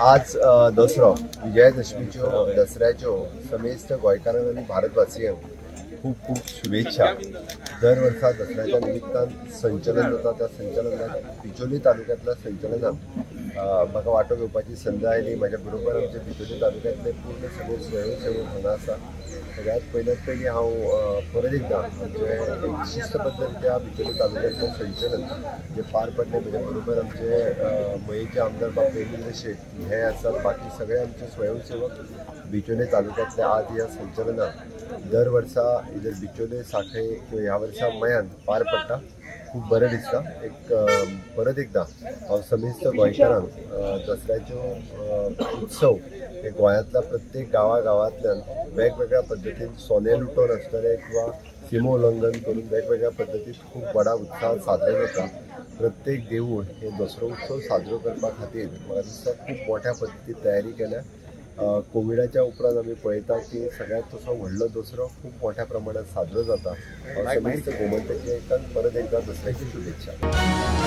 आज दसरो विजयादशमीच्यो दसऱ्याच्यो समेस्त गोंयकारांक आनी भारतवासियांक खूब खूब शुभेच्छा। दर वर्सा दसऱ्याच्या निमित्तान संचलन जाता, त्या संचलनात बिचोली तालुक्यांतल्या संचलनात म्हाका वांटो घेवपाची संद आयली। म्हाज्या बरोबर आमचे बिचोली तालुक्यांतले पूर्ण सगळे स्वयंसेवक हांगा आसा। सगळ्यात पयल्यात पयलीं हांव परत एकदां आमचे एक शिस्तबद्ध बिचोली तालुक्यांतलें संचलन जे पार पडलें, म्हज्या बरोबर आमचे मयेचे आमदार बाब रवींद्र शेट हे आसात, बाकी सगळे आमचे स्वयंसेवक बिचोले तालुक्यांतले आज ह्या संचलनात दर वर्सा इधर बिचोले साखळे किंवा ह्या वर्सा मयान पार पडटा। खूब बरें दिसता। एक परत एकदां हांव समेस्त गोंयकारांक दसऱ्याच्यो उत्सव हे गोंयांतल्या प्रत्येक गांवागांवांतल्यान वेगवेगळ्या पद्दतीन सोने लुटोवन आसतले किंवा सीमो उल्लंघन करून वेगवेगळ्या पद्दतीन खूब व्हडा उत्साहान साजरे जाता। प्रत्येक देवूळ हे दसरो उत्सव साजरो करपा खातीर म्हाका दिसता खूब मोठ्या पद्दतीन तयारी केल्या। कोविडाच्या उपरांत आमी पळयता की सगळ्यात तसो व्हडलो दसरो खूब मोठ्या प्रमाणात साजरो जाता। समेस्त गोमंतकांक परत एकदा दसऱ्याची शुभेच्छा।